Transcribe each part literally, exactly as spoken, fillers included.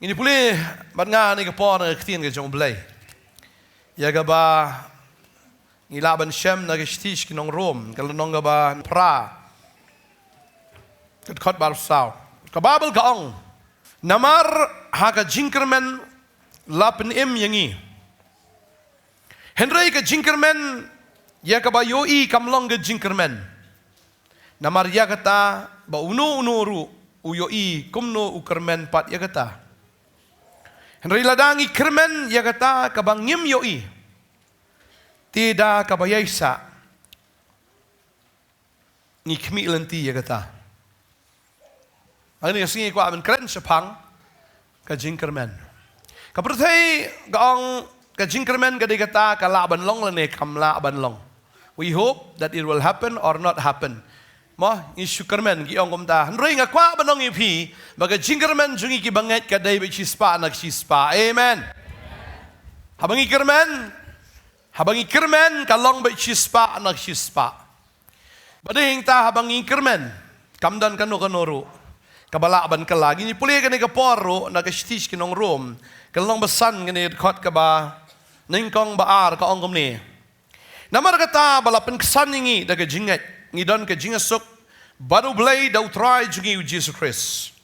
Ngin ïa pule bad nga kane ka por na ka ktien ka jong U Blei. Ïa kaba ngi lah ban shem na ka shithi sha ki nong Rom, ka lynnong kaba phra, ka dkhot ba arphew saw. Ka Baibl ka ong, namar ha ka jingkyrmen la pynim ïa ngi. Hynrei ka jingkyrmen ïa kaba ïohi kam long ka jingkyrmen. Namar ïa kata ba uno uno ruh u ïohi kumno u kyrmen pat ïa kata. Hynrei lada ngi kyrmen ïa kata kaba ngim ïohi, te da kaba ïaisah ngi khmih lynti ïa kata. Hangne ka sngi kwah ban kren shaphang ka jingkyrmen. Ka pyrthei ka ong ka jingkyrmen ka dei kata ka lah ban long lane kam lah ban long. We hope that it will happen or not happen. Mo, ngi shu kyrmen, ki ong kumta. Hynrei nga kwah ban ong ïa phi ba ka jingkyrmen jong ngi kiba ngeit ka dei bad shispah na shispah. Amen. Haba ngi kyrmen, haba ngi kyrmen ka long bad shispah na shispah. Bad hangta haba ngi kyrmen, kam don kano kano ruh kaba lah ban kylla. Ngin ïa pule kane ka por ruh na ka shithi sha ki nong Rom, ka lynnong ba san, kane ka dkhot kaba nyngkong ba ar, ka ong kumne. Namar kata ba la pynksan ïa ngi da ka jingngeit, ngi don ka jingïasuk bad U Blei da U Trai jong ngi U Jisu Khrist.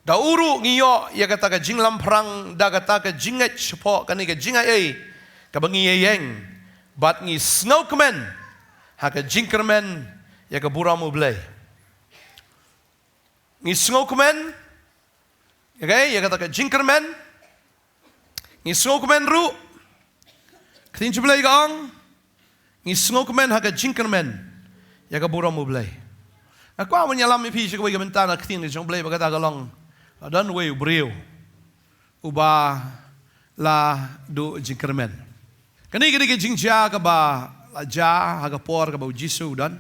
Da u ruh ngi ïoh ïa kata ka jinglamphrang da kata ka jingngeit shapoh kane ka jingaiei kaba ngi ïeng, bad ngi sngewkmen ha ka jingkyrmen ïa ka burom U Blei. Ngi sngewkmen, okay, ïa kata ka jingkyrmen. Ngi sngewkmen ruh. Ka ktien U Blei ka ong, ngi sngewkmen ha ka jingkyrmen ïa ka burom U Blei. Nga kwah ban ïalam ïa phi sha kawei ka bynta na ka ktien ka jong U Blei, ba kata ka long, la don uwei u briew uba la duh jingkyrmen. Kane ka dei ka jingjia kaba la jia ha ka por kaba U Jisu u don.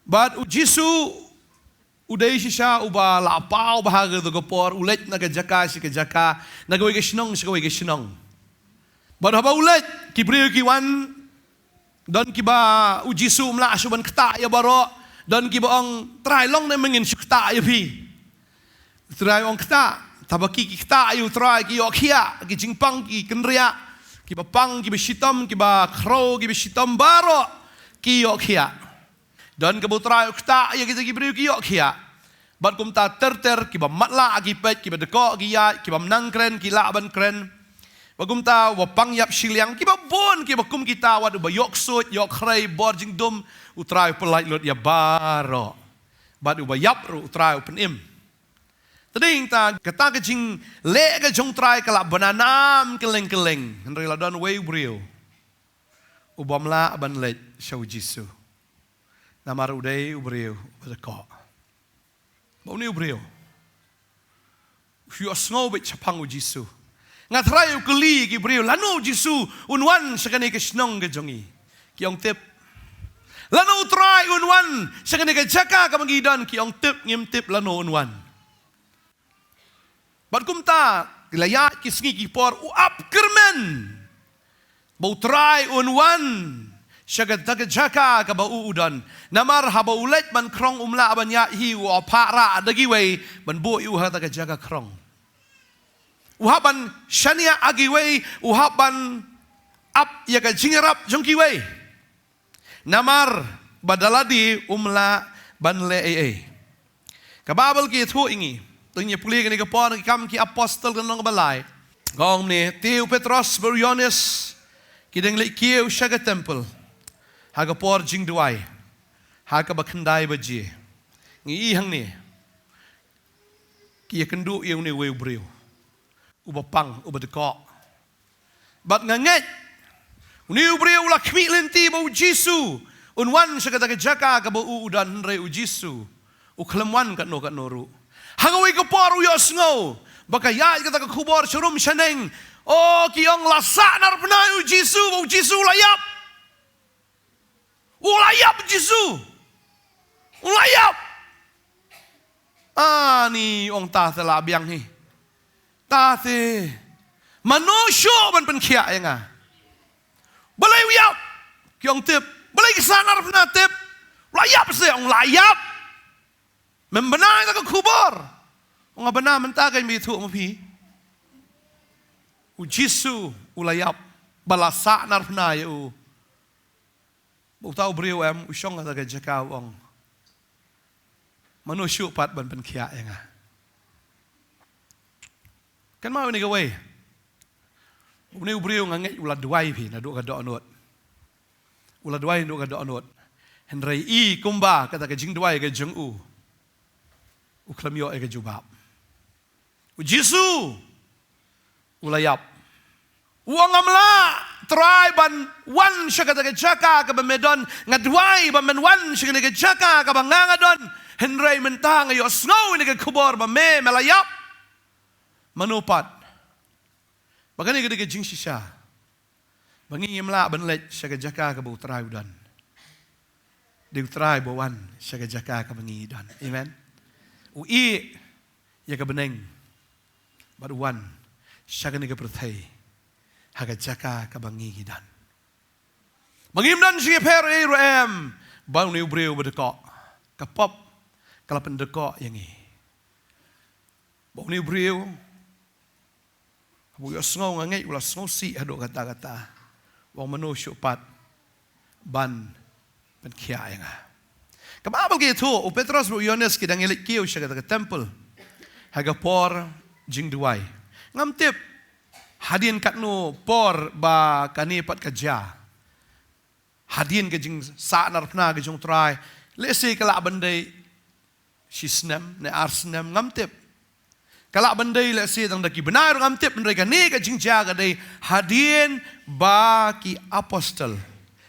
Bad U Jisu u dei shisha uba la paw bha ha kato ka por, u leit na ka jaka sha ka jaka, na kawei ka shnong sha kawei ka shnong. Bad haba u leit, ki briew ki wan, don kiba U Jisu um lah shuh ban ktah ïa baroh, don kiba ong, Trai, long ne ma ngin shu ktah ïa phi? U Trai ong, ktah. Haba ki, ki ktah ïa U Trai ki ïoh khiah, ki jingpang ki kynriah, kiba pang kiba shitom, kiba khrew kiba shitom, baroh ki ïoh khiah. Don kaba U Trai u ktah ïa kita ki briew ki ïoh khiah. Bad kumta ter ter, kiba matlah ki peit, kiba dkoh ki ïaid, kiba ym nang kren ki lah ban kren. Bad kumta uba pang ïap shiliang, kiba bun kiba kum kita, wat uba ïoh ksuid, ïoh khrei, bor jingdum, U Trai u pyllait lut ïa baroh. Bad uba ïap ruh U Trai u pynim. Te dei hangta kata ka jingleh ka jong U Trai ka lah ban nam kylleng kylleng. Hynrei la don uwei u briew uba ym lah ban leit sha U Jisu. Namar u dei u briew uba dkoh. Ba une u briew u ïohsngew beit shaphang U Jisu. Nga tharai u kylli ki briew, lano U Jisu un wan sha kane ka shnong ka jong ngi? Ki ong, tip. Lano U Trai un wan sha kane ka jaka kaba ngi don? Ki ong, tip, ngim tip lano un wan. Bad kumta, la ïaid ki sngi ki por, u ap kyrmen ba U Trai un wan sha kata ka jaka kaba u u don. Namar haba u leit ban khrong um lah ban ïaid hi, u ap phah rah da kiwei ban buh ïa u ha kata ka jaka khrong. U hap ban shaniah ha kiwei, u hap ban ap ïa ka jingïarap jong kiwei. Namar ba da lade um lah ban leh ei ei. Ka Baibl ka ïathuh ïa ngi, to ngin ïa pule kane ka por, Ki Kam ki Apostol ka lynnong ba lai. Ka ong kumne, te u Petros bad u Ïoannis ki dang leit kiew sha ka templ ha ka por jingduwai, ha kaba khyndai baje. Ngi i hangne, ki ïakynduh ïa une uwei u briew uba pang, uba dkoh. Bad nga ngeit une u briew u la khmih lynti ba U Jisu un wan sha kata ka jaka kaba u u don, hynrei U Jisu u khlem wan katno katno ruh. Ha kawei ka por u ïohsngew ba ka ïaid kata ka khubor sharum shaneng. O, ki ong, la sah nar bnai U Jisu ba U Jisu u la ïap. U la ïap Jisu. U la ïap. Ani ong, ta te la biang hi. Ta te. Mano shuh ban pynkhiah ïa nga? Balei u ïap? Ki ong tip. Balei ki sahnarphna tip? La ïap se, ong la ïap. Mem bna ïa ka khubor. Ong bna mynta ka ïa mi thuh ma phi. U Jisu u la ïap. Ba la sahnarphna ïa u. Ba uta u briew em u shong ha ka jaka u ong. Mano shuh pat ban pynkhiah ïa nga. Kan ma une kawei. Une u briew nga ngeit u la duwai phi naduh ka dohnud. U la duwai naduh ka dohnud. Hynrei i kumba kata ka jingduwai ka jong u. U khlem ïoh ïa ka jubab. U Jisu. U la ïap. U ong ngam lah Trai ban wan sha kata ka jaka kaba me don, nga duwai ba men wan sha kata ka jaka kaba nga nga don. Hynrei mynta nga ïohsngew ïa ka khubor ba me me la ïap. Mano pat. Ba kane ka dei ka jingshisha. Ba ngi ngim lah ban leit sha ka jaka kaba u Trai u don. Dei u Trai ba wan sha ka jaka kaba ngi don. Amen. U ïeh ïa ka bneng. Bad u wan sha kane ka pyrthei ha ka jaka kaba ngi ngi don. Ba ngim don sha ki pher ei ruh em. Ba une u briew ba dei ka, ka pop ka la pyndei ka ïa ngi. Ba une u briew Haba u ïohsngew nga ngeit u la sngewsih haduh katta katta. Ong mano shuh pat ban pynkhiah ïa nga. Kaba bha ki ïathuh u Petros bad u Ïoannis ki dang ïaleit kiew sha kata ka temple. Ha ka por jingduwai. Ngam tip hadien katno por ba kane pat ka jia. Hadien ka jingsahnarphna ka jong u Trai. Lehse ka lah ban dei shi snem ne ar snem ngam tip. Ka lah ban dei lehse tang da ki bnai ruh ngam tip, hynrei kane ka jingjia ka dei hadien ba ki apostol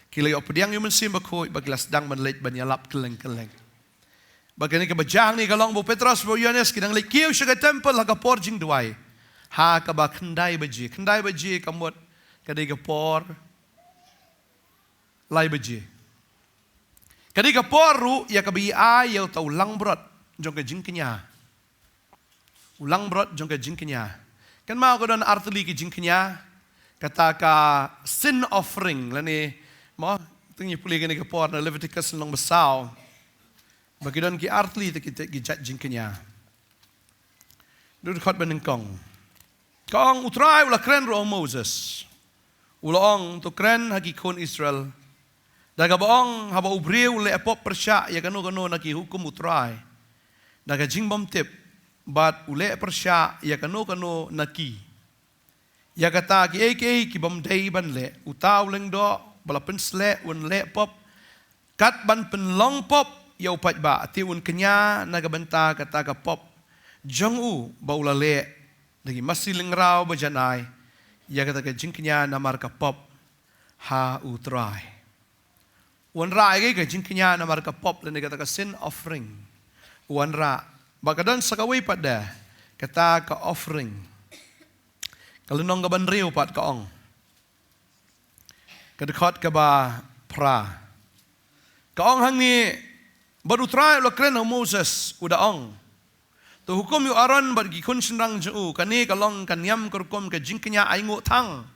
ki la ïoh pdiang ïa u Mynsiem Bakhuid ba ki la sdang ban leit ban ïalap kylleng kylleng. Ba kane kaba jia hangne ka long ba u Petros bad u Ïoannis ki dang leit kiew sha ka temple ha ka por jingduwai. Ha kaba khyndai baje, khyndai baje ka mut ka dei ka por lai baje. Ka dei ka por ruh ïa kaba ïa ai ïa uta u langbrot jong ka jingkñia. U langbrot jong ka jingkñia. Kan ma ka don artylli ki jingkñia. Kata ka sin offering lane mo, tang ïa pule kane ka por na Leviticus lynnong ba saw. Ba ki don ki artylli te ki, te ki jait jingkñia. Dudkhot ba nyngkong. Ka ong u Trai u la kren ruh ha u Moses. U la ong to kren ha ki khun Israel. Da kaba ong haba u briew u leh pop pyrshah ïa kano kano na ki hukum u Trai. Da ka jingbymtip bad u leh pyrshah ïa kano kano na ki. Ïa kata kiei kiei ki bym dei ban leh, uta u lyngdoh ba la pynsleh un leh pop. Kat ban pynlong pop ïa u paidbah, te un kñia na ka bynta kata ka pop jong u ba u la leh da ki masi lyngraw ba janai. Ïa kata ka jingkñia namar ka pop ha u Trai. Wanrah ïa ka jingkñia namar ka pop lane kata ka sin offering. Wanrah ba ka don sa kawei pat de kata ka offering. Ka lynnong kaba hynriew pat ka ong. Ka dkhot kaba phra. Ka ong hangne bad u Trai u la kren ha u Moses u da ong. To hukum ïa u Aaron bad ki khun shynrang jong u, kane ka long ka niam ka rukom ka jingkñia ainguh thang.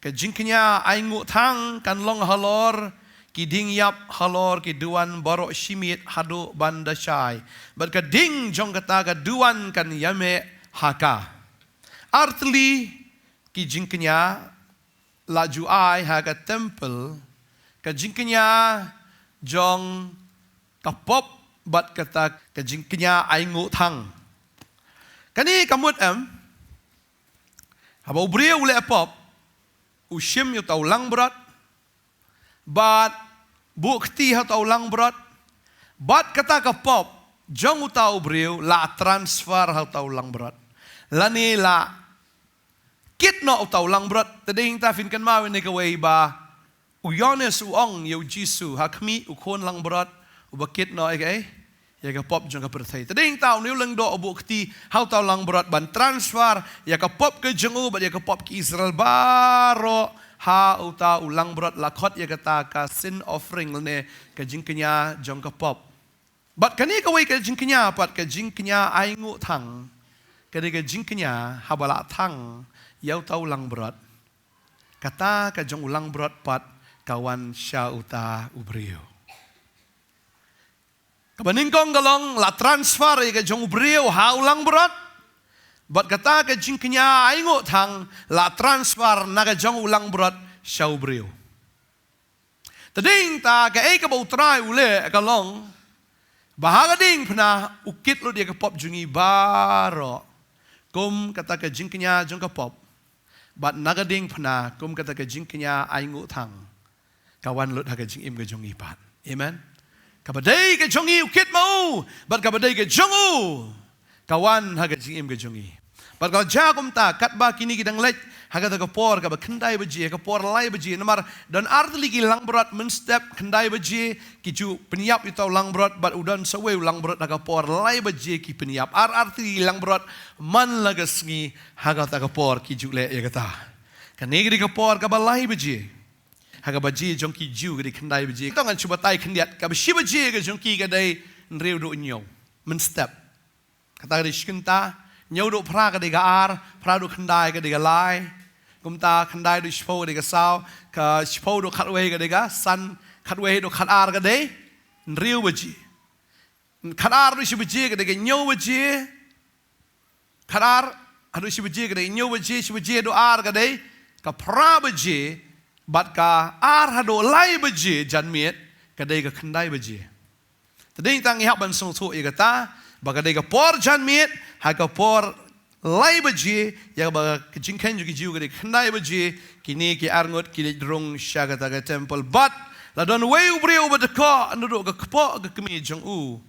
Ka jingkñia ainguh thang kan long halor ki dieng ïap halor ki duwan baroh shi miet haduh ban da shai. Bad ka dieng jong kata ka duwan kan ïameh ha ka. Artylli ki jingkñia la ju ai ha ka temple, ka jingkñia jong ka pop bad kata ka jingkñia ainguh thang. Kane ka mut em, haba u briew u leh pop, u shim ïa uta u langbrot, bad buh kti ha uta u langbrot, bad kata ka pop jong uta u briew la transfer ha uta u langbrot. Lane la kit noh uta u langbrot. Te dei hangta phin kynmaw ïa kane kawei ba u Ïoannis u ong ïa u Jisu, ha khmih u khun langbrot uba kit noh ïa kaei, ïa ka pop jong ka pyrthei. Te dei hangta une u lyngdoh u buh kti ha uta u langbrot ban transfer ïa ka pop ka jong u bad ïa ka pop ki Israel baroh ha uta u langbrot, la khot ïa kata ka sin offering lane ka jingkñia jong ka pop. Bad kane kawei ka jingkñia pat ka jingkñia ainguh thang. Kane ka jingkñia haba la thang ïa uta u langbrot, kata ka jong u langbrot pat ka wan sha uta u briew. Kaba nyngkong ka long la transfer ïa ka jong u briew ha u langbrot. Bad kata ka jingkñia ainguh thang la transfer na ka jong u langbrot sha u briew. Te dei ta kaei kaba U Trai u leh ka long ba ha ka diengphna u kit lut ïa ka pop jong ngi baroh kum kata ka jingkñia jong ka pop. Bad na ka diengphna kum kata ka jingkñia ainguh thang ka wan lut ha ka jingim ka jong ngi pat. Amen. Kaba dei ka jong ngi u kit ma u, bad kaba dei ka jong u ka wan ha ka jingim ka jong ngi. Bad ka la jia kumta katba kine ki dang leit ha kata ka por kaba khyndai baje, ka por lai baje, namar don artylli ki langbrot mynstep khyndai baje ki ju pynïap ïa uta u langbrot, bad u don sa uwei u langbrot ha ka por lai baje ki pynïap. Ar artylli ki langbrot man la ka sngi ha kata ka por ki ju leh ïa kata. Kane ka dei ka por kaba lai baje. Ha ka baje jong ki Jiw ka dei khyndai baje. Tang ngan shu batai khyndiat, kaba shi baje ka jong ki ka dei hynriew duh hynñiew mynstep. Kata ka dei shi kynta, hynñiew duh phra ka dei ka ar, phra duh khyndai ka dei ka lai. Kumta khyndai duh shiphew ka dei ka saw, ka shiphew duh khatwei ka dei ka san, khatwei duh khatar ka dei hynriew baje. Khatar haduh shi baje ka dei ka hynñiew baje. Khatar haduh shi baje ka dei ka hynñiew baje, shi baje haduh ar ka dei ka phra baje, bad ka ar haduh lai baje janmiet ka dei ka khyndai baje. Te dei tang ngi hap ban sngewthuh ïa kata ba ka dei ka por janmiet ha ka por lai baje, ïa kaba ka jingkheiñ jong ki Jiw ka dei khyndai baje. Kine ki arngut ki leit rung sha kata ka temple, bad la don uwei u briew uba dkoh naduh ka kpoh ka kmie jong u.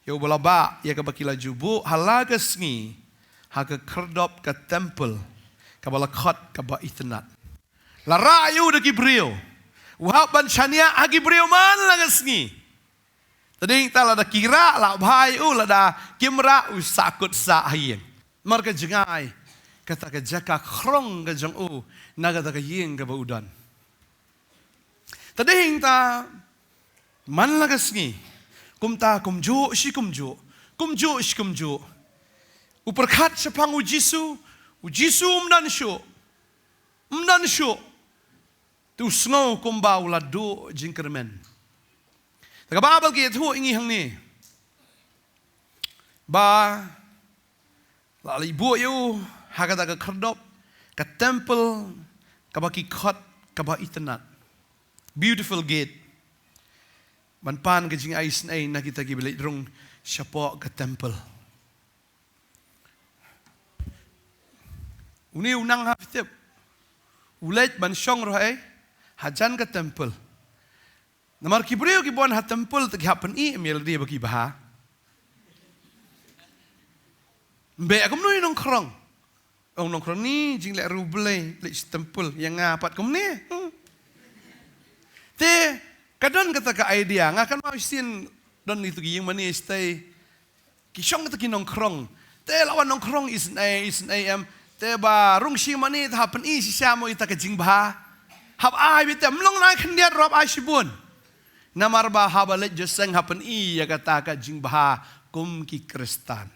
Ïa uba la bah ïa kaba ki la ju buh ha la ka sngi ha ka khyrdop ka temple kaba la khot kaba itynnat. La rah ïa u da ki briew. U hap ban shaniah ha ki briew man la ka sngi. Te dei ta lada ki rah la bha ïa u, lada kim rah u sahkut sah ha ïing. Namar ka jngai kata ka jaka khrong ka jong u na kata ka ïing kaba u don. Te dei ta man la ka sngi kumta kumjuh shi kumjuh, kumjuh shi kumjuh. U pyrkhat shaphang U Jisu, U Jisu um don shuh. Um don shuh. Te u sngew kumba u la duh jingkyrmen. Te ka Baibl ka ïathuh ïa ngi hangne ba la leit buh ïa u ha kata ka khyrdop ka temple kaba ki khot kaba itynnat, beautiful gate, ban pan ka jingai isynei na kita kiba leit rung shapoh ka temple. Une u nang ha phi tip, u leit ban shong ruh ei hajan ka temple. Namar ki briew kiba wan ha temple te ki hap pyni em ïa lade ba ki bha. Mbe kumno i nongkhrong. Ong nongkhrong ni jingleh riewblei, leit sha temple, ïa nga pat kumne. Hmm. Te ka don kata ka idea, nga kynmaw shisien don itu ki ïing mane shatei. Ki shong kata ki nongkhrong. Te la wan nongkhrong isynei, isynei em. Te ba rung shi mane te hap pyni shisha mo ïa kata ka jingbha. Hap ai beit te, ym long nai khyndiat ruh hap ai shibun. Namar ba haba leit jingïaseng hap pyni ïa kata ka jingbha kum ki Khristan.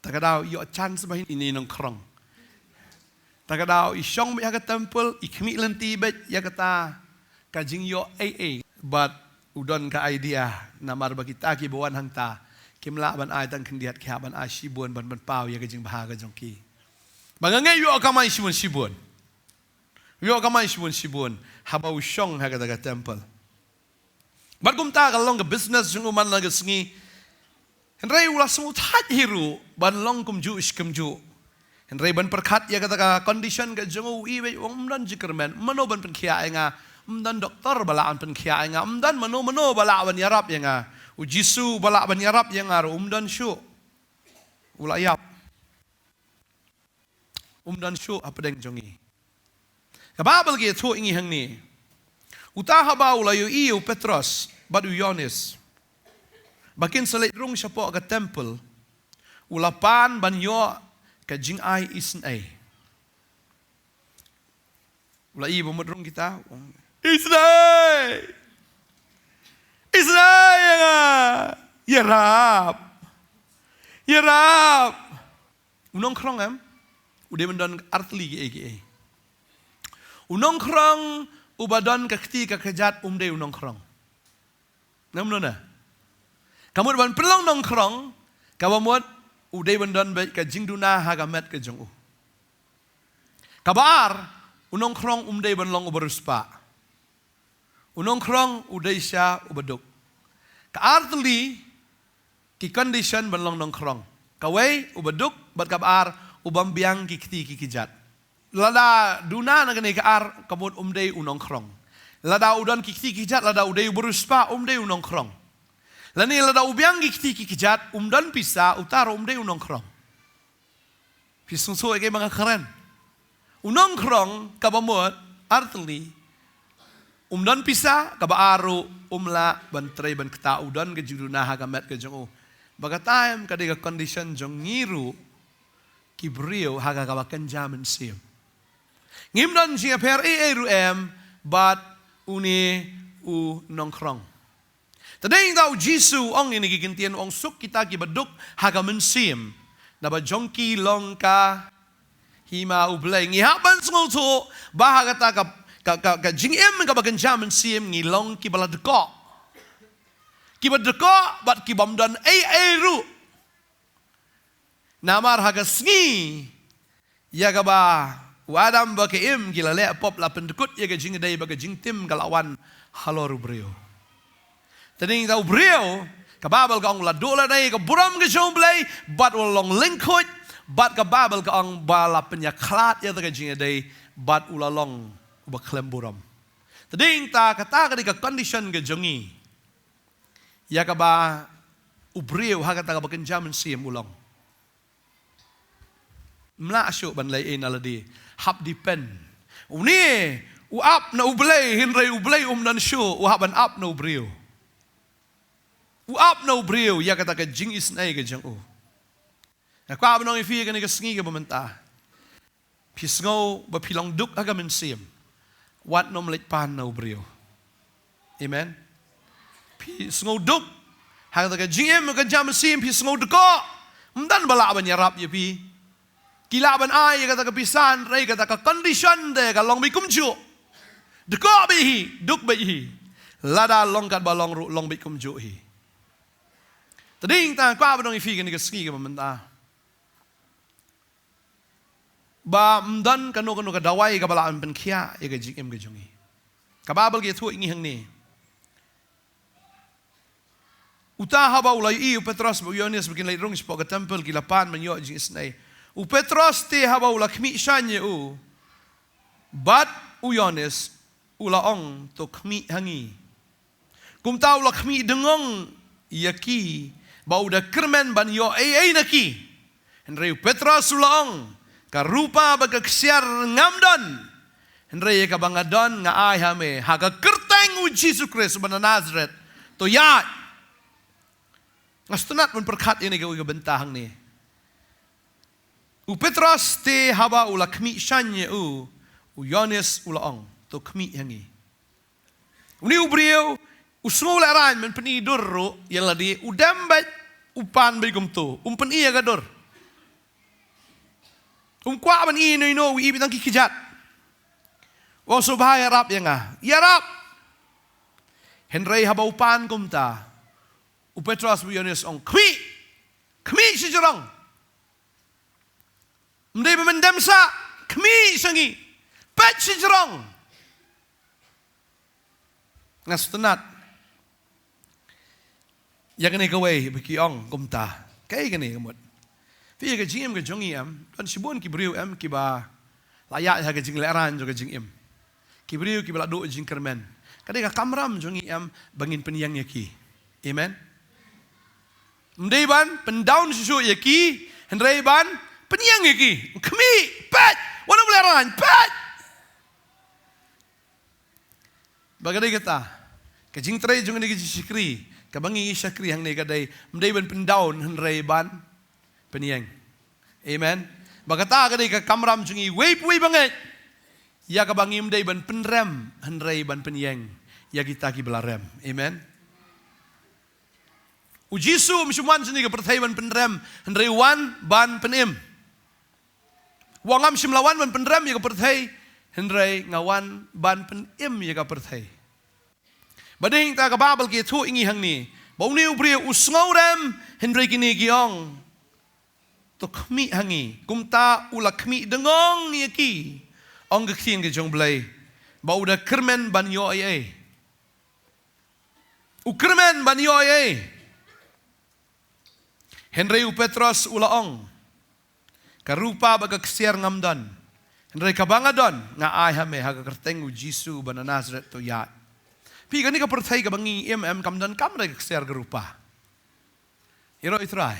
Ta ka daw ïoh chance ba ine i nongkhrong. Ta ka daw i shong beit ha ka temple, i khmih lynti beit ïa kata ka jingïoh ei ei. Bad u don ka idea, namar ba kita kiba wan hangta kim lah ban ai tang khyndiat, ki hap ban ai shibun ban pynpaw ïa ka jingbha ka jong ki. Ba nga ngeit ïoh kamai shibun shibun. Ïoh kamai shibun shibun haba u shong ha kata ka temple. Bad kumta ka long ka business jong u man la ka sngi. Hynrei u la sngewthait hi ruh ban long kumjuh shi kumjuh. Hynrei ban pyrkhat ïa kata ka condition ka jong u, i wei, u ong ym don jingkyrmen, mano ban pynkhiah ïa nga? Ym don doktor ba lah ban pynkhiah ïa nga, ym don mano mano ba lah ban ïarap ïa nga. U Jisu ba lah ban ïarap ïa nga ruh um don shuh. U la ïap. Um don shuh hapdeng jong ngi. Ka Baibl ka ïathuh ïa ngi hangne. Uta haba u la ïohi ïa u Petros bad u Ïoannis ba kin sa leit rung shapoh ka temple, u la pan ban ïoh ka jingai isynei. U la ïohi ba mut rung kita, u ong, "Isynei! Isynei ïa nga! Ïarap! Ïarap!" U nongkhrong em, u dei ban don artylli kiei kiei. U nongkhrong uba don ka kti ka kjat um dei u nongkhrong. Namar na ka mut ban pynlong nongkhrong, kaba mut u dei ban don beit ka jingduna ha ka met ka jong u. Kaba ar, u nongkhrong um dei ban long uba riewspah. U nongkhrong u dei shisha uba duk. Ka artylli ki condition ban long nongkhrong. Kawei, uba duk, bad kaba ar, u bym biang ki kti ki kjat. Lada duna na kane ka ar, ka mut um dei u nongkhrong. Lada u don ki kti ki kjat, lada u dei uba riewspah, um dei u nongkhrong. Lane lada u biang ki kti ki kjat, um don pisa, uta ruh um dei u nongkhrong. Phi sngewthuh ïa kaei ba nga kren? U nongkhrong kaba mut, artylli, um don pisa, kaba ar ruh um lah ban trei ban ktah, u don ka jingduna ha ka met ka jong u. Ba ka taïew ka dei ka condition jong ngi ruh ki briew ha ka kaba kynja mynsiem. Ngim don jingïapher ei ei ruh em bad une u nongkhrong. Te dei nangta u Jisu u ong ïa kine ki ktien, u ong suk kita kiba duk ha ka mynsiem, naba jong ki long ka hima U Blei. Ngi hap ban sngewthuh ba ha kata ka, ka, ka, ka jingim kaba kynja mynsiem ngi long kiba la dkoh. Kiba dkoh bad kibym don ei ei ruh. Namar ha ka sngi ïa kaba u Adam bad ka Im ki la leh pop, la pyndkut ïa ka jingïadei bad ka jingtim ka la wan halor u briew. Te dei nangta u briew, ka Baibl ka ong u la duh lade ïa ka burom ka jong U Blei, bad u la long lyngkhuid, bad ka Baibl ka ong ba la pynïakhlad ïa kata ka jingïadei, bad u la long uba khlem burom. Te dei nangta kata ka dei ka condition ka jong ngi. Ïa kaba u briew ha kata kaba kynja mynsiem u long. Ym lah shuh ban leh ei na lade. Hap depend. Une u ap na U Blei, hynrei U Blei um don shuh, u hap ban ap na u briew. U ap na u briew ïa kata ka jingisynei ka jong u. Nga kwah ban ong ïa phi kane ka sngi kaba mynta. Phi sngew ba phi long duk ha ka mynsiem, wat nym leit pan na u briew. Amen. Phi sngew duk ha kata ka jingim, ka jam mynsiem, phi sngew dkoh. Ym don ba lah ban ïarap ïa phi. Ki lah ban ai ïa kata ka pisa, hynrei kata ka condition te ka long beit kumjuh. Dkoh beit hi, duk beit hi. Lada long katba long ruh, long beit kumjuh hi. Te dei nangta kwah ban ong ïa phi kane ka sngi kaba mynta ba ym don kano kano ka dawai kaba lah ban pynkhiah ïa ka jingim ka jong ngi. Ka Baibl ka ïathuh ïa ngi hangne. Uta haba u la ïohi u Petros bad u Ïoannis ba kin leit rung shapoh ka temple, ki la pan ban ïoh jingisynei. U Petros te haba u la khmih shaiñ ïa u bad u Ïoannis, u la ong, "To khmih ha ngi." Kumta u la khmih dengong ïa ki, ba u da kyrmen ban ïoh ei ei na ki. Hynrei u Petros u la ong, "Ka rupa bad ka ksiar ngam don. Hynrei ïa kaba nga don nga ai ha me, ha ka kyrteng u Jisu Khrist uba na Nasareth, to ïaid." Nga sngewtynnat ban pyrkhat ïa kane kawei ka bynta hangne. U Petros te haba u la khmih shaiñ ïa u, u Ïoannis u la ong, "To khmih ha ngi." Une u briew u sngew lehraiñ ban pyni dur ruh ïa lade, u dem beit, u pan beit kumto, um pyni ïa ka dur. Um kwah ban i ïano ïano, u i beit tang ki kjat. U ong, "Sngewbha ïarap ïa nga." Ïarap. Hynrei haba u pan kumta, u Petros bad u Ïoannis ong, "Khmih! Khmih shajrong! Ym dei ba men dem sah, khmih sha ngi, peit shajrong." Nga sngewtynnat ïa kane kawei ba ki ong kumta. Kaei kane ka mut? Phi, ïa ka jingim ka jong ngi em, don shibun ki briew em kiba la ïaid ha ka jinglehraiñ jong ka jingim. Ki briew kiba la duh jingkyrmen. Ka dei ka kamram jong ngi em ba ngin pynïeng ïa ki. Amen. Ym dei ban pyndown shuh shuh ïa ki, hynrei ban pynïeng ïa ki. Khmih, peit, wat nym lehraiñ, peit. Ba ka dei kata ka jingtrei jong kane ka jingshakri, kaba ngi shakri hangne ka dei, ym dei ban pyndown hynrei ban pynïeng. Amen. Ba kata ka dei ka kamram jong ngi, wei pa wei ba ngeit, ïa kaba ngim dei ban pynrem hynrei ban pynïeng ïa kita kiba la rem. Amen. U Jisu um shym wan shane ka pyrthei ban pynrem, hynrei u wan ban pynim. U ong, "Ngam shym la wan ban pynrem ïa ka pyrthei, Hynrei nga wan ban pynim ïa ka pyrthei. Ba dei hangta ka Baibl ka ïathuh ïa ngi hangne ba une u briew u sngewrem, hynrei kine ki ong, to khmih ha ngi. Kumta u la khmih dengong ïa ki. Ong ka ktien ka jong U Blei ba u da kyrmen ban ïoh ei ei. U kyrmen ban ïoh ei ei. Hynrei u Petros u la ong, ka rupa bad ka ksiar ngam don, hynrei kaba nga don nga ai ha me, ha ka kyrteng U Jisu uba na Nasaret to ïaid. Phi, kane ka pyrthei kaba ngi im em kam donkam re ka ksiar ka rupa. Ïaroh ïa U Trai.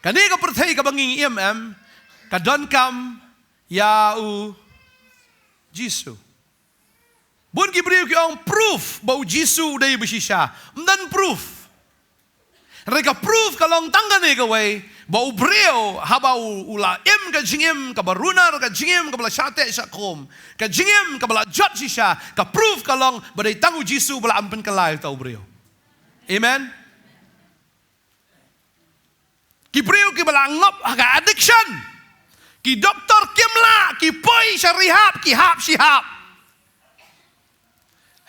Kane ka pyrthei kaba ngi im em ka donkam ïa U Jisu. Bun ki briew ki ong proof ba U Jisu u dei ba shisha. Ym don proof. Hynrei ka proof ka long tang kane kawei, ba u briew haba u, u la im ka jingim kaba runar, ka jingim kaba la shah teh shah khum, ka jingim kaba la jot shisha, ka proof ka long ba dei tang U Jisu ba la am pynkylla ïa uta u briew. Amen. Ki briew kiba la ngop ha ka addiction, ki doktor kim lah, ki poi sha rehab, ki hap shi hap.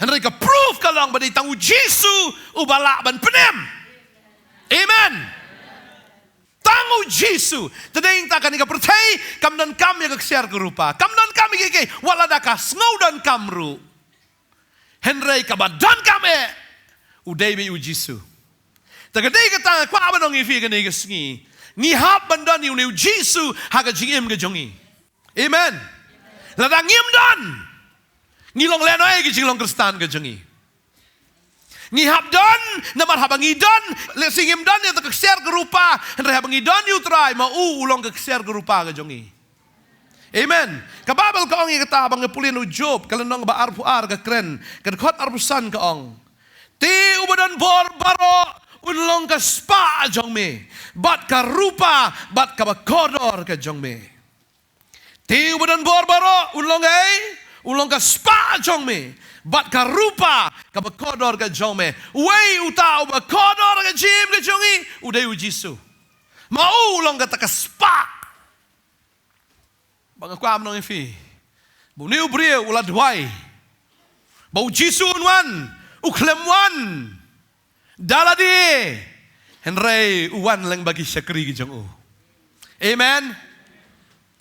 Hynrei ka proof ka long ba dei tang U Jisu uba lah ban pynim. Amen. Tang U Jisu. Te dei hangta kane ka pyrthei kam donkam ïa ka ksiar ka rupa, kam donkam ïa kiei kiei, wat lada ka sngew donkam ruh. Hynrei kaba donkam eh u dei beit U Jisu. Te ka dei kata nga kwah ban ong ïa phi kane ka sngi, ngi hap ban don ïa une U Jisu ha ka jingim ka jong ngi. Amen. Lada ngim don, ngi long lehnoh ïa ka jinglong Khristan ka jong ngi. Ngi hap don, namar haba ngi don, lehse ngim don ïa ka ksiar ka rupa, hynrei haba ngi don ïa U Trai, ma u u long ka ksiar ka rupa ka jong ngi. Amen. Ka Baibl ka ong ïa kata, ba nga pule na u Job, ka lynnong ba arphew ar, ka kren, ka dkhot arphew san, ka ong, te uba don bor baroh un long ka spah jong me, bad ka rupa bad kaba kordor ka jong me. Te uba don bor baroh un long ei? Un long ka spah jong me bad ka rupa kaba kordor ka jong me. Uei uta uba kordor ka jingim ka jong ngi? U dei U Jisu. Ma u u long kata ka spah. Ba nga kwah ban ong ïa phi, ba une u briew u la duwai ba U Jisu un wan, u khlem wan da lade, hynrei u wan lyngba ki shakri ki jong u. Amen.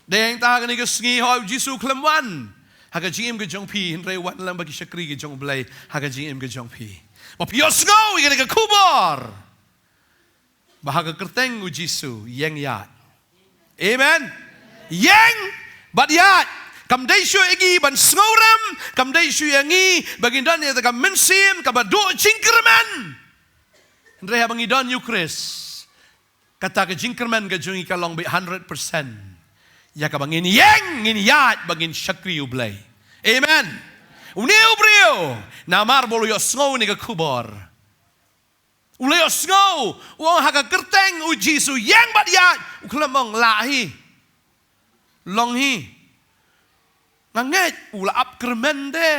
Dei hangta kane ka sngi, hooid, U Jisu u khlem wan ha ka jingim ka jong phi, hynrei u wan lyngba ki shakri ki jong U Blei ha ka jingim ka jong phi, ba phi ïohsngew ïa kane ka khubor ba ha ka kyrteng U Jisu ïeng ïaid. Amen. Ïeng bad ïaid. Kam dei shuh ïa ngi ban sngewrem, kam dei shuh ïa ngi ba ngin don ïa kata ka mynsiem kaba duh jingkyrmen. Hynrei haba ngi don ïa U Khrist, kata ka jingkyrmen ka jong ngi ka long beit hundred percent ïa kaba ngin ïeng, ngin ïaid, ba ngin shakri U Blei. Amen. Une u briew, namar ba u la ïohsngew ïa kane ka khubor, u la ïohsngew, u ong ha ka kyrteng U Jisu ïeng bad ïaid, u khlem ong lah hi, long hi. Nga ngeit u la ap kyrmen de.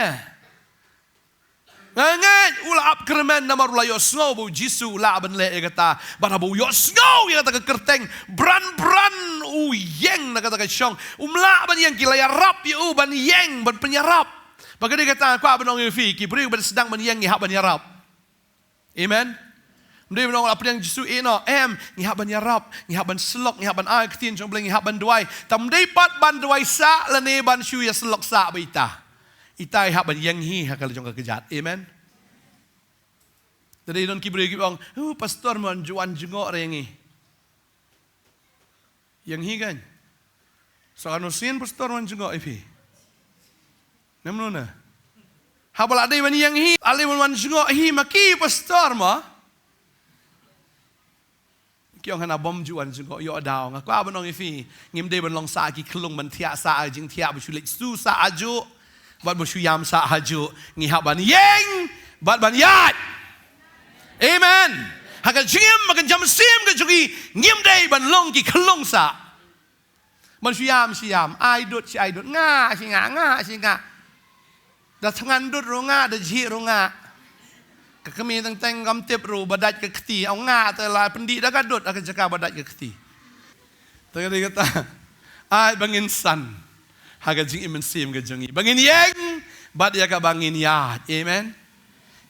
Nga ngeit u la ap kyrmen namar u la ïohsngew ba U Jisu u lah ban leh ïa kata. Bad haba u ïohsngew ïa kata ka kyrteng, bran bran u ïeng na kata ka shong. Um lah ban ïeng, ki la ïarap ïa u ban ïeng, ban pynïarap. Ba ka dei kata nga kwah ban ong ïa phi, ki briew ba sdang ban ïeng ngi hap ban ïarap. Amen. Ym dei ban ong la pdiang Jisu ïeh noh, em, ngi hap ban ïarap, ngi hap ban syllok, ngi hap ban ai ktien jong U Blei, ngi hap ban duwai. Te ym dei pat ban duwai sah lane ban shu ïa syllok sah bad ita. Ita i hap ban ïeng hi ha ka la jong ka kjat. Amen. Te dei don ki briew kiba ong, "Uh, pastor, ym ju wan jngoh re ngi." Ïeng hi kan. Sa kano sien pastor wan jngoh ïa phi? Namar na, haba la dei ban ïeng hi, la dei ban wan jngoh hi ma ki pastor mo. Ki ong hana bym ju wan jngoh, ïoh daw. Nga kwah ban ong ïa phi, ngim dei ban long sah ki khyllung ban thiah sah ha jingthiah, ba shu leit shu sah hajuh bad ba shu ïam sah hajuh. Ngi hap ban ïeng bad ban ïaid. Amen. Ha ka jingim, ha ka jingïam siem ka jong ngi, ngim dei ban long ki khyllung sah. Ban shu ïam shu ïam, ai dud shi ai dud, ngah shi ngah, ngah shi ngah. Da thngan dud ruh ngah, da jhieh ruh ngah. Ka kmie teng teng kam tip ruh ba dait ka kti, ong ngah te la pyndih da ka dud ha ka jaka ba dait ka kti. Te ka dei kata, ai ba ngin san. ha ka jingim mynsiem ka jong ngi. Ba ngin ïeng bad ïa kaba ngin ïaid. Amen.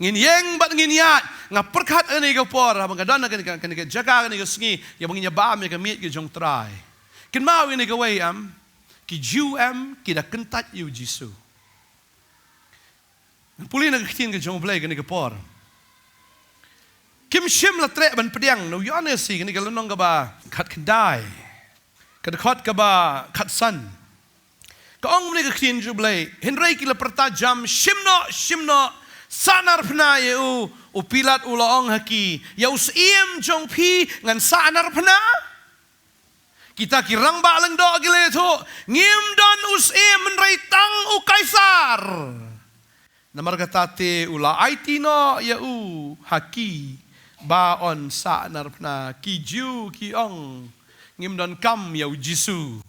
Ngin ïeng bad ngin ïaid. Nga pyrkhat ha kane ka por, haba nga don ha kane ka, kane ka jaka, kane ka sngi, ïa ba ngin ïa bam ïa ka miej ka jong U Trai. Kynmaw ïa kane kawei, em, ki Jiw, em, ki da kyntait ïa U Jisu. Pule na ka ktien ka jong U Blei kane ka por. Kim shym la treh ban pdiang na u Ïoannis hi, kane ka lynnong kaba khatkhyndai, ka dkhot kaba khatsan. Ka ong kumne ka ktien jong U Blei: Hynrei ki la pyrta jam: Shim noh, shim noh, sahnarphna ïa u. U Pilat u la ong ha ki: Ïa u syiem jong phi ngan sahnarphna? Kita ki rangbah lyngdoh ki la ïathuh: Ngim don u syiem hynrei tang u Kaisar. Namar kata te u la aiti noh ïa u ha ki ba un sahnarphna. Ki Jiw ki ong: Ngim donkam ïa U Jisu.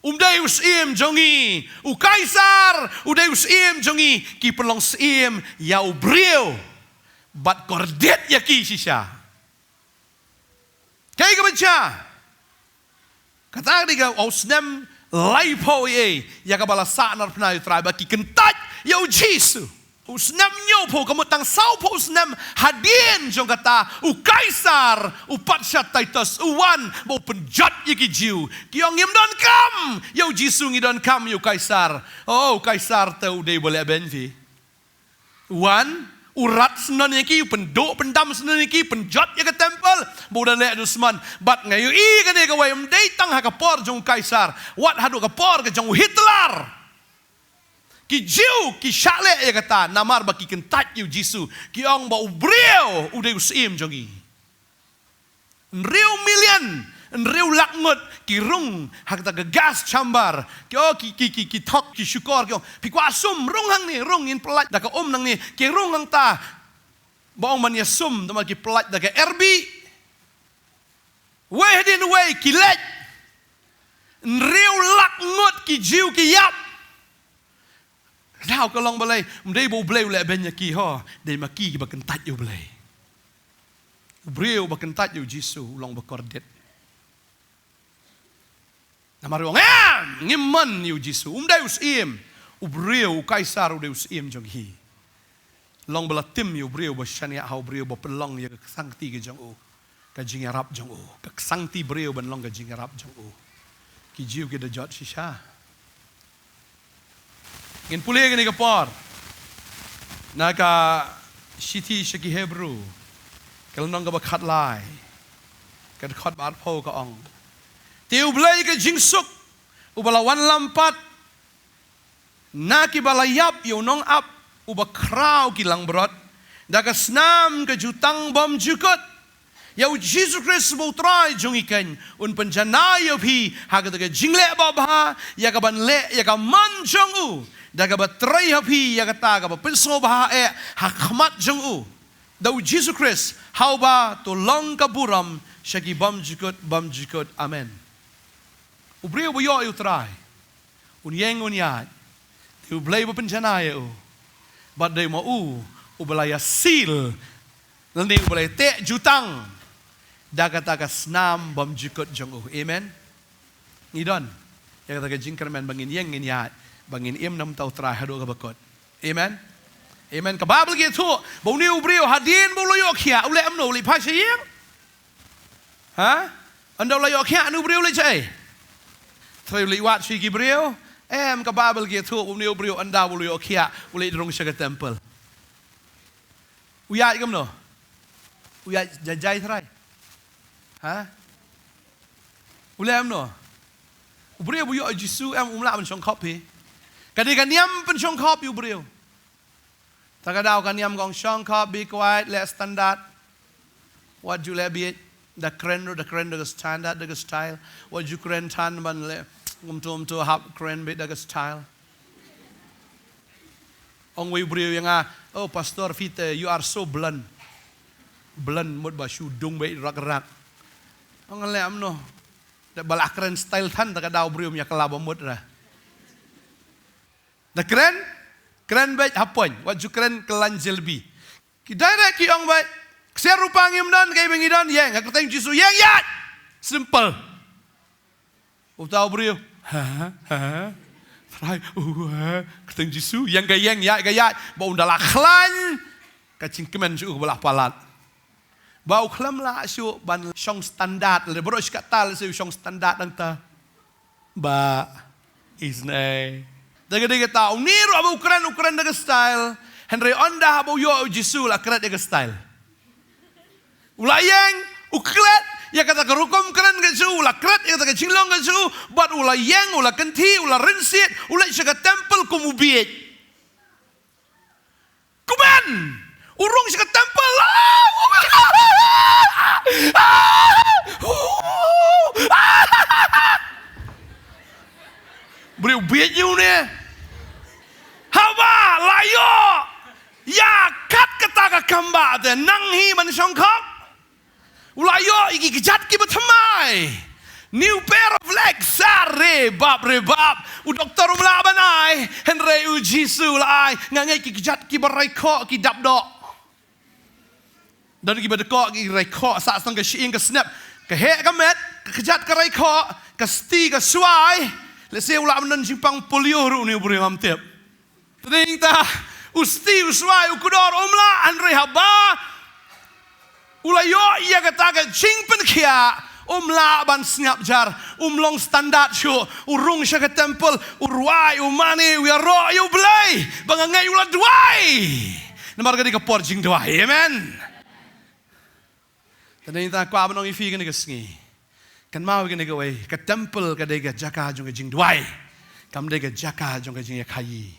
Um dei u syiem jong ngi. U Kaisar u dei u syiem jong ngi. Ki pynlong syiem ïa u briew bad kordit ïa ki shisha. Kaei kaba jia? Kata ka dei ka, u snem laiphew ïa, ïa kaba la sahnarphna ïa U Trai, ba ki kyntait ïa U Jisu. U snem hynñiewphew, ka mut tang sawphew snem hadien jong kata, u Kaisar, u patsha Titus, u wan ba u pynjot ïa ki Jiw. Ki ong: Ngim donkam ïa U Jisu, ngi donkam ïa u Kaisar. Oh, u Kaisar te u dei ba leh beiñ phi. Wan, u rat syndon ïa ki, u pynduh pyndam syndon ïa ki, pynjot ïa ka temple, ba u da leh dusmon. Bad nga ïohi kane kawei, ym dei tang ha ka por jong u Kaisar, wat haduh ka por ka jong u Hitler. Ki Jiw ki shah leh ïa kata, namar ba ki kyntait ïa U Jisu, ki ong ba u briew u dei u syiem jong ngi. Hynriew million, hynriew lak ngut ki rung ha kata ka gas chamber. Ki, oh, ki, ki, ki, ki thok, ki shukor, ki ong: Phi kwah sum, rung hangne, rung, ngin pyllait da ka um nangne. Ki rung hangta. Ba ong ban ïa sum, te ma ki pyllait da ka R B. Wei hadien wei ki leit. Hynriew lak ngut ki Jiw ki ïap. Daw ka long balei? Ym dei ba U Blei u leh beiñ ïa ki, ho, dei ma ki kiba kyntait ïa U Blei. U briew ba kyntait ïa U Jisu u long ba kordit. Namar u ong: Em, ngim mon ïa U Jisu, um dei u syiem. U briew, u Kaisar u dei u syiem jong ngi. Long ba la tim ïa u briew ba shaniah, ha u briew ba pynlong ïa ka ksangti ka jong u, ka jingïarap jong u, ka ksangti briew ban long ka jingïarap jong u. Ki Jiw ki da jot shisha. Ngin pule kane ka por na ka shithi sha ki Hebru, ka lynnong kaba khatlai, ka dkhot ba arphew, ka ong: Te U Blei ka jingsuk, uba la wanlam pat na kiba la ïap ïa u nongap uba khraw ki langbrot, da ka snam ka jutang bymjukut, ïa U Jisu Khrist ba U Trai jong ngi, kan un pynjanai ïa phi ha kata ka jingleh babha, ïa kaban leh ïa ka mon jong u, da kaba trei ha phi ïa kata kaba pynsngewbha eh ha khmat jong u, da U Jisu Khrist, ha uba to long ka burom sha ki bymjukut bymjukut. Amen. U briew ba ïoh ïa U Trai, un ïeng un ïaid, te U Blei ba pynjanai ïa u. Bad dei ma u uba la ïa seal, lane uba la ïa teh jutang da kata ka snam bymjukut jong u. Amen. Ngi don ïa kata ka jingkyrmen ba ngin ïeng ngin ïaid, ba ngin im na ka bynta U Trai haduh kaba kut. Amen. Amen. Ka Baibl ka ïathuh ba une u briew hadien ba u la ïoh khiah, u leh kumno? U leit phai sha ïing? Ha? Ynda u la ïoh khiah, une u briew u leit shaei? Trai, u leit wad sha ki briew? Em, ka Baibl ka ïathuh une u briew ynda u la ïoh khiah u leit rung sha ka temple. U ïaid kumno? U ïaid jai jai, Trai? Ha? U leh kumno? U briew ba ïoh ïa U Jisu, em, um lah ban shongkhop hi. Ka dei ka niam pynshongkhop ïa u briew. Ta ka daw ka niam ka ong: Shongkhop, be quiet, leh standard. Wat ju leh bieit, da kren ruh da kren da ka standard, da ka style. Wat ju kren than ban leh, ngam tu, ngam tu, hap kren bieit da ka style. Ong wei u briew ïa nga: Oh, Pastor, phi te, you are so blunt. Blunt mut ba shu dung beit rak rak. Ong leh kumno? Da ba la kren style than, ta ka daw u briew um ïa kylla ba mut ra. Da kren, kren beit ha point, wat ju kren kylla jelebi. Ki direct ki ong beit: Ksiar rupa ngim don, kaei ba ngi don, ïeng ha ka kyrteng Jisu, ïeng ïaid. Simple. Uta u briew: Ha, ha, ha. Trai, uh, eh, kyrteng Jisu, ïeng ka ïeng, ïaid ka ïaid, ba un da la khlaiñ, ka jingkmen shuh kaba la palat. Ba u khlem lah shuh ban shong standard, lada baroh shi katta lehse u shong standard hangta. Ba, isn't it? Da ka dei kata, une ruh haba u kren, u kren da ka style, hynrei ynda haba u ïoh u Jisu la kret ïa ka style. U la ïeng, u klet ïa kata ka rukom kren ka jong u, u la kret ïa kata ka jinglong ka jong u, bad u la ïeng, u la kynthih, u la rynsied, u leit sha ka temple kum u bieit. Kumne, u rung sha ka temple. Briew bieit ïa une. Haba la ïoh ïa kat kata ka kam ba te nang hi man shongkop. U la ïoh ïa ki kjat kiba thymmai. New pair of legs, sa re bap re bap. U doktor um lah ban ai, hynrei u Jisu u la ai. Nga ngeit ki kjat kiba raikhoh ki dap doh. Don kiba dkoh ki raikhoh, sah sdang ka shyieng ka snep, ka heh ka met, ka kjat ka raikhoh, ka sti ka swai. Lehse u lah ban don jingpang polio ruh une u briew ngam tip. Te nangta, u sti u swai u kdor um lah, hynrei haba u la ïoh ïa kata ka jingpynkhiah, um lah ban sngap jar, um long standard shuh, u rung sha ka temple, u rwai, u mane, u ïaroh ïa U Blei, ba nga ngeit u la duwai. Namar ka dei ka por jingduwai. Amen. Te nangta kwah ban ong ïa phi kane ka sngi. Kynmaw ïa kane kawei, ka temple ka dei ka jaka jong ka jingduwai. Kam dei ka jaka jong ka jingïakhaïi.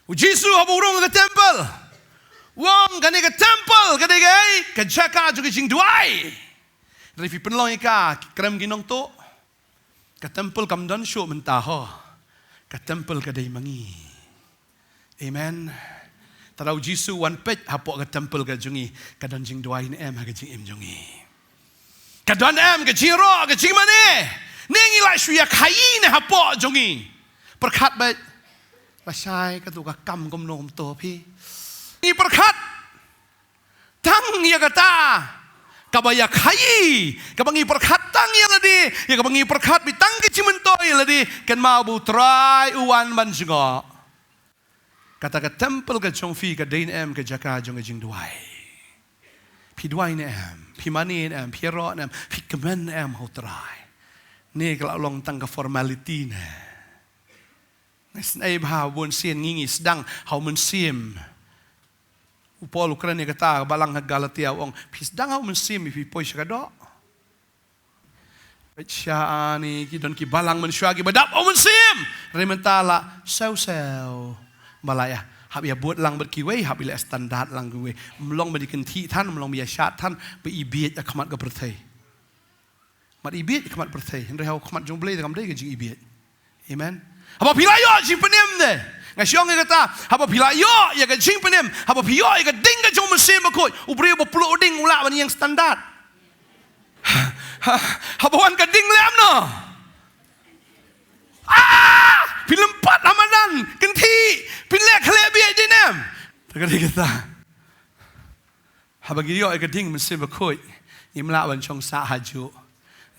U Jisu haba u rung ka temple, u ong kane ka temple ka dei ka, ka jaka jong ka jingduwai. Hynrei phi pynlong ïa ka, ki krem ki nongtuh. Ka temple kam don shuh mynta ho. Ka temple ka dei ma ngi. Amen. Te lada u Jisu u wan peit hapoh ka temple ka jong ngi, ka don jingduwai ne em ha ka jingim jong ngi? Ka don em ka jingïaroh, ka jingmane? Ne ngi la shu ïakhaïi ne hapoh jong ngi? Pyrkhat beit. Lashai katto ka kam kumno kumto phi. Ngi pyrkhat tang ïa kata kaba ïakhaïi, kaba ngi pyrkhat tang ïa lade, ïa kaba ngi pyrkhat beit tang ka jingmyntoi ïa lade, kynmaw ba U Trai u wan ban jngoh. Kata ka temple ka jong phi ka dei ne em ka jaka jong ka jingduwai? Phi duwai ne em? Phi mane ne em? Phi ïaroh ne em? Phi kmen ne em ha U Trai? Ne ka la long tang ka formality ne? Nga isynei bha, bun sien ngi ngi sdang ha U Mynsiem. U Paul u kren ïa kata, balang ha Galatia u ong, phi sdang ha U Mynsiem, phi poi sha ka doh. Peit sha ani, ki don ki balang mynshuwa kiba dap ha U Mynsiem. Hynrei mynta la sew sew. Ba la ïa hap ïa bud lang bad kiwei, hap ïa leh standard lang kiwei. Ym long ba ïa kynthih than, ym long ba ïa shad than, ba i bieit ha khmat ka pyrthei. Mat i bieit ha khmat pyrthei, hynrei ha khmat jong U Blei te kam dei ka jingibieit. Amen. Haba phi la ïoh jingpynim de, nga shu ong ïa kata, haba phi la ïoh ïa ka jingpynim, haba phi ïoh ïa ka ding ka jong U Mynsiem Bakhuid, u briew ba pluh ding u lah ban ïeng standard. Haba wan ka ding lem noh. Ah! Phi lympat ha madan, kynthih, phi leh khleh bieit de ne em? Te ka dei kata. Haba ngi ïoh ïa ka ding Mynsiem Bakhuid, ngim lah ban shong sah hajuh.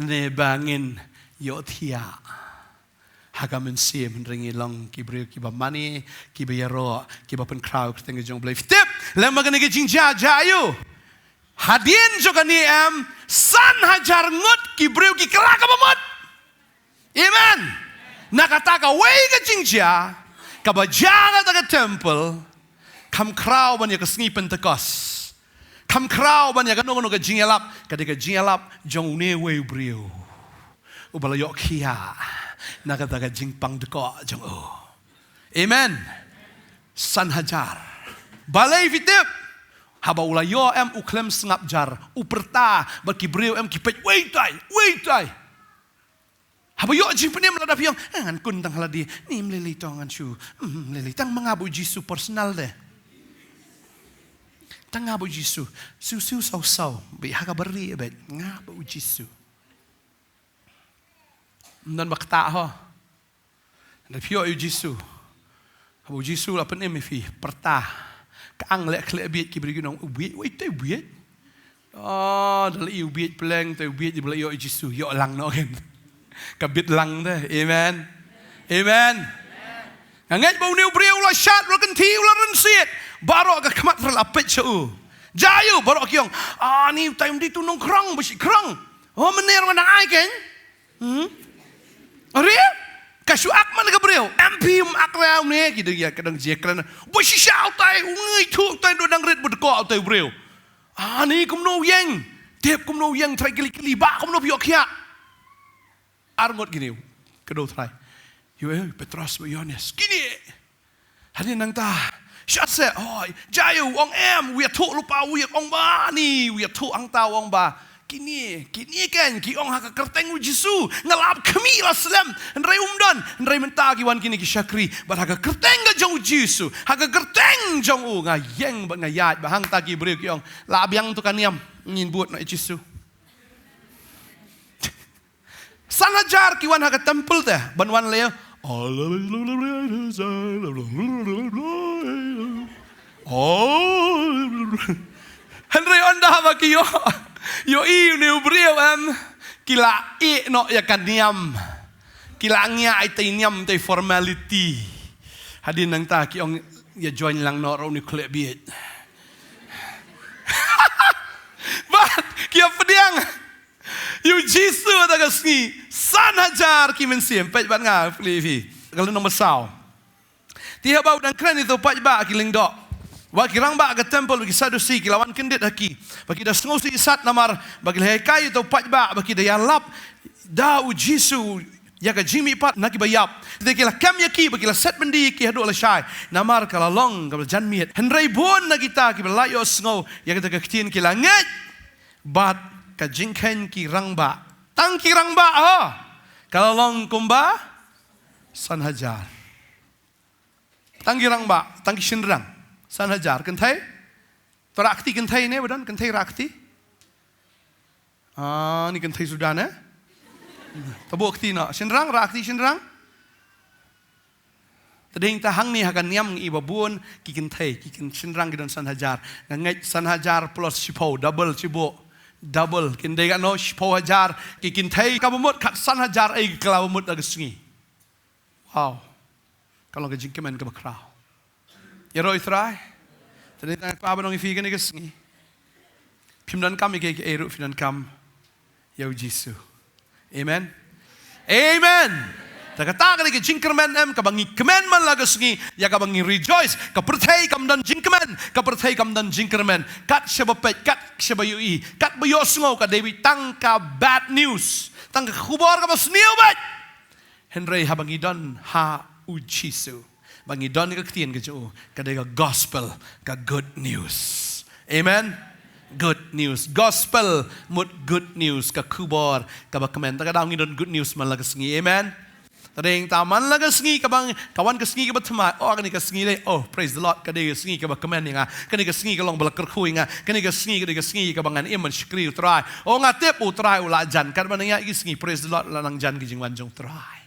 Ne ba ngin ïohthiah ha ka mynsiem, hynrei ngi long ki briew kiba mane, kiba ïaroh, kiba pynkhraw ïa ka kyrteng ka jong U Blei. Phi tip lem ba kane ka jingjia jia aiu? Hadien jong kane em, san hajar ngut ki briew ki kylla kaba mut. Amen. Na kata kawei ka jingjia kaba jia ha kata ka temple, kham khraw ban ïa ka sngi Pentekost, kham khraw ban ïa kano kano ka jingïalap, ka dei ka jingïalap jong une uwei u briew uba la ïoh khiah na kata ka jingpang dkoh jong u. Amen. San hajar. Balei phi tip? Haba u la ïoh em, u khlem sngap jar, u pyrta bad ki briew em, ki peit, wei tai, wei tai. Haba ïoh jingpynim lada phi ong, eh, ngan kun tang ha lade, ne ym lei lei to ngan shu, mm, lei lei tang ma nga bad U Jisu personal de. Tang nga bad U Jisu, siu siu saw saw, beit ha kaba rieh beit, nga bad U Jisu. Ym don ba ktah ho. Lada phi ïoh ïa U Jisu, haba U Jisu la pynim ïa phi, pyrta. Ka ang leh khleh bieit, ki briew kin ong, u bieit, wei te u bieit. Oh, da la ïoh u bieit pleng, te u bieit, ba la ïoh ïa U Jisu, ïoh lang noh ken. Ka bit lang te. Amen. Amen. Nga ngeit ba une u briew u la shad, u la kynthih, u la rynsied. Baroh ka khmat ruh la peit sha u. Jia ïa u, baroh ki ong, "Ani utai um dei utu u nongkhrong, ba shi khrong." Oh, mynne ruh nga dang ai keiñ. Hmm? Are? Ka shu ak man ka briew. Em phi, um ak re une, ki dang ïa, ka dang jia kren. Ba shisha utai, u ngi thuh utai, u dang rit, ba dkoh utai u briew. Ani kumno u ïeng. Tip kumno u ïeng, trai kylli kylli, ba kumno phi ïoh khiah. Ar ngut kine, ka dei u Trai. Ïoh, ïoh, Petros bad Ïohannes. Kine. Hadien nangta. Sha se, oh, jia ïa u, ong em, u ïathuh lypa, u ïa ong ba ni, u ïathuh hangta u ong ba. Kine, kine keiñ, ki ong ha ka kyrteng u Jisu, nga la ap khmih la slem, hynrei um don, hynrei mynta ki wan kine ki shakri, bad ha ka kyrteng ka jong u Jisu, ha ka kyrteng jong u, nga ïeng bad nga ïaid, bad hangta ki briew ki ong, la biang to ka niam, ngin bud noh ïa u Jisu. San hajar ki wan ha ka temple te, ban wan leh. Hynrei ynda ba ki ïoh, ïohi une u briew em, ki la ïeh noh ïa ka niam. Ki la ngiah ïa itei i niam, itei i formality. Hadien nangta ki ong ïa join lang noh ruh une u khleh bieit. Bad ki ïa pdiang. Ïa u Jisu ha kata ka sngi, san hajar ki mynsiem, peit bad nga, plie phi. Ka lynnong ba saw. Te haba u dang kren ïa uta u paidbah ki lyngdoh, wat ki rangbah ka temple, ki Sadusi, ki la wan kyndit ha ki, ba ki da sngewsih sat namar ba ki la hikai ïa uta u paidbah, ba ki da ïalap da u Jisu ïa ka jingmihpat na kiba ïap. Te ki la kem ïa ki, ba ki la set byndi ïa ki haduh lashai, namar ka la long kaba janmiet. Hynrei bun na kita kiba la ïohsngew ïa kata ka ktien ki la ngeit. Bad ka jingkheiñ ki rangbah. Tang ki rangbah, ho. Ka la long kumba san hajar. Tang ki rangbah, tang ki shynrang. San hajar. Kynthei? To rah kti kynthei ne, ba don kynthei rah kti? Ah, ni kynthei suda ne? To buh kti noh. Shynrang, rah kti shynrang. Te dei ta hangne ha ka niam ngi ba bun ki kynthei, ki kyn-, shynrang ki don san hajar. Nga ngeit san hajar plus shiphew, double shibun. Double, kin dei kano, shiphew hajar ki kynthei, kaba mut kat san hajar ei ki kylla ba mut ha ka sngi. Wow. Ka long ka jingkmen kaba khraw. Ïaroh ïa u Trai. Te dei tang kaba nong ïa phi kane ka sngi. Phim donkam ïa kiei kiei ruh, phi donkam ïa u Jisu. Amen. Amen. Te kata ka dei ka jingkyrmen em, kaba ngi kmen man la ka sngi, ïa kaba ngi rejoice, ka pyrthei kam don jingkmen, ka pyrthei kam don jingkyrmen. Kat shaba peit, kat shaba ïohi, kat ba ïohsngew, ka dei beit tang ka bad news. Tang ka khubor kaba sniew beit. Hynrei haba ngi don ha u Jisu, ba ngi don ka ktien ka jong u, ka dei ka gospel, ka good news. Amen. Good news. Gospel mut good news, ka khubor kaba kmen. Ta ka daw ngi don good news man la ka sngi. Amen. Te dei ta man la ka sngi kaba, ka wan ka sngi kaba thymmai. Oh, kane ka sngi dei. Oh, praise the Lord. Ka dei ka sngi kaba kmen ïa nga. Kane ka sngi ka long ba la kyrkhu ïa nga. Kane ka sngi ka dei ka sngi kaba ngan im ban shakri u Trai. Oh, nga tip u Trai u la jan. Katba nang ïa ki sngi, praise the Lord, la nang jan ki jingwan jong u Trai.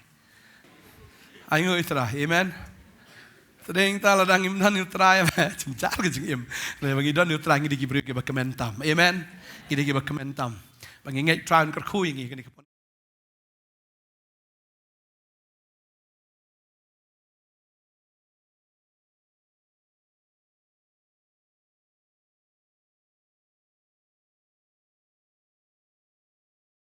Ai ngu ïa u Trai. Amen. Te dei ta la dang im don ïa u Trai. Jynjar ka jingim. Ba ngi don ïa u Trai ngi dei ki briew kiba kmen tam. Amen. Ngi dei kiba kmen tam. Ba ngi ngeit u Trai un kyrkhu ïa ngi kane ka